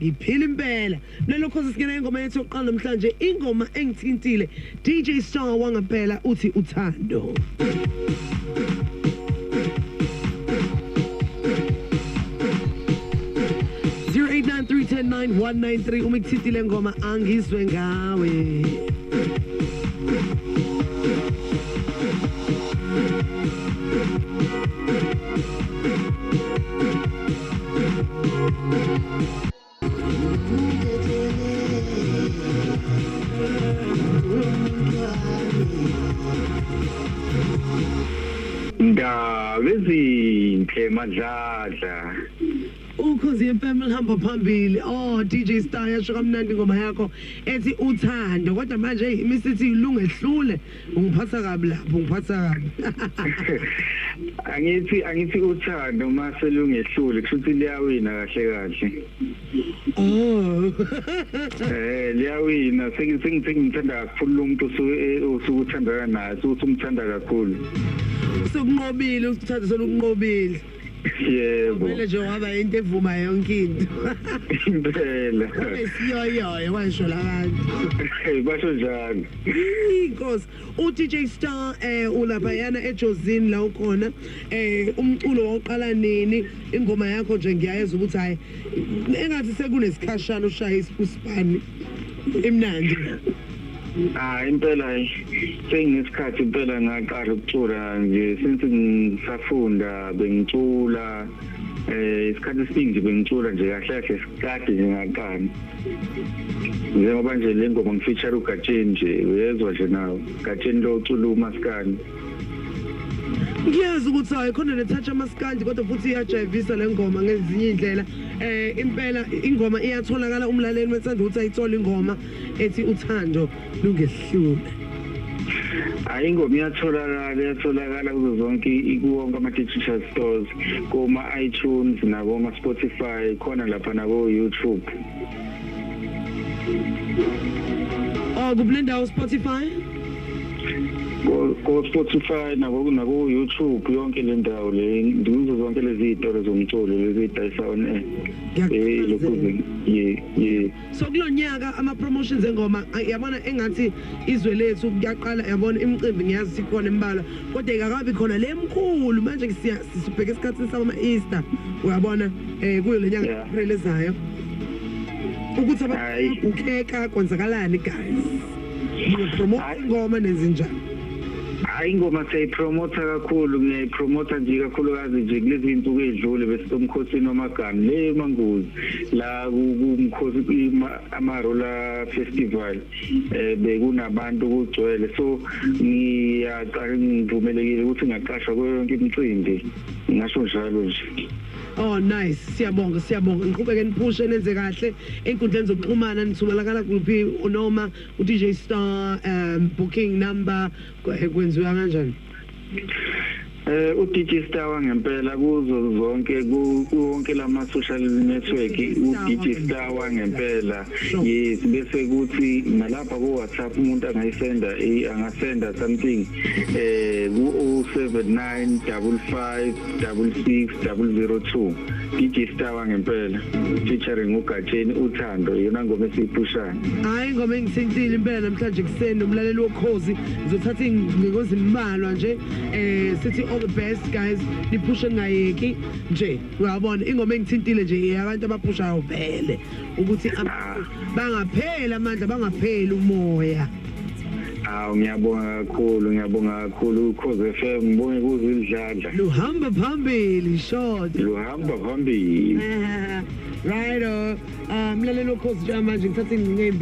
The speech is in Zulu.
Ngiphila impela. Mlaleli Ukhozi, singena ingoma yethu yokuqala namhlanje, ingoma engithintile, DJ Star wangempela, uthi uthando. 0893109193 uma ikuthintile ngoma, angizwe ngawe. Ndaba ezinhle, Madladla. Ukhozi FM lihamba phambili. Oh, DJ Star, yasho kamnandi ingoma yakho ethi uthando, kodwa manje hey, imisithi ilungehlule, ungiphatha kabi lapho, ungiphatha kabi. Angithi uthando mase lungehlule, kushuthi liyawina kahle kahle. Oh. Liyawina, sengithanda kakhulu lo muntu usukuthandana naye, usumthanda kakhulu. Sokunqobile, uthando solukunqobile. Yebo. Vele nje waba into evuma yonke into. Impela. Siyoyoyo washo labantu. Basho njalo. Inkosi, u-DJ Star, ulaphayana eJozini la ukhona, umculo wawuqala nini? Ingoma yakho nje ngiyayeza ukuthi hayi, engathi sekunesikhashana ushaya isipani imnandi. Ah, impela senginesikhathi impela ngaqala ukucula nje, since ngisafunda bengicula, isikhathi esiningi nje bengicula nje kahle kahle, sikade nje ngaqala. Njengoba nje le ngoma ngifeature uGatsheni nje, uyezwa nje nawo Gatsheni lo ucula umaskandi. Ngiyazi ukuthi hayi, khona ne-touch amaskandi, kodwa futhi iyajayivisa le ngoma ngezinye iy'ndlela. Impela ingoma iyatholakala, umlaleli wethanda ukuthi ayithole ingoma ethi uthando lungehlule? Hayi, ingoma iyatholakala kuzo zonke, kuwonke ama-digital stores, kuma-iTunes nakoma-Spotify, khona lapha nako-YouTube. Oh, kuphi le ndawo, Spotify? Ko-Spotify nako-YouTube, yonke le ndawo le, kuzo zonke lezi y'tolo zomculo lezi ey'dayisa on air. Lokhu ye. So kulo nyaka ama-promotions engoma, yabona engathi izwe lethu kuyaqala, yabona imicimbi ngiyazi sikhona imbalwa, kodwa ikakabi khona le mkhulu. Manje sibheke esikhathini sama-Easter, uyabona, kuyo le nyanga April ezayo, ukuthi ababukheka kwenzakalani, guys, niyopromote ingoma, nenze njani? Hayi, ingoma siyayipromotha kakhulu, ngiyayipromotha nje kakhulukazi nje kulezi iy'nsuku ey'dlule besisemkhosini wamagama le Manguzi la, kumkhosi Amarola Festival, bekunabantu kugcwele, so ngiyaqala ngivumelekile ukuthi ngaqashwa kuyo yonke imicimbi, ngisho njalo nje. Oh nice, siyabonga, siyabonga. Niqhubeke niphushe, nenze kahle enkundleni zokuxhumana. Nithumelakala kuphi, noma u-DJ Star, booking number, kwenziwa kanjani? U-DJ Star wangempela kuzo zonke, wonke lama social network, u-DJ Star wangempela. Yes, bese kuthi nalapha ku WhatsApp umuntu angayisenda, angasenda something ku 079 556 6002. DJ Star wangempela featuring uGatsheni, uthando, iyona ngoma esiyiphushayo. Hayi, ingoma engithintile impela namhlanje kuseni, umlaleli wokhozi. Ngizothatha iy'ngcingo ezimbalwa nje, sithi all the best guys, niphushe ningayeki nje. Uyabona, ingoma engithintile nje abantu abaphushayo vele ukuthi bangapheli amandla, bangapheli umoya. Awu, ngiyabonga kakhulu, ngiyabonga kakhulu. Ukhozi FM, ngibonge kuzidladla. Luhamba phambili, short. Luhamba phambili. Right, mlaleli wokhozi, njengamanje ngithatha iy'ngcingo ey'mbili.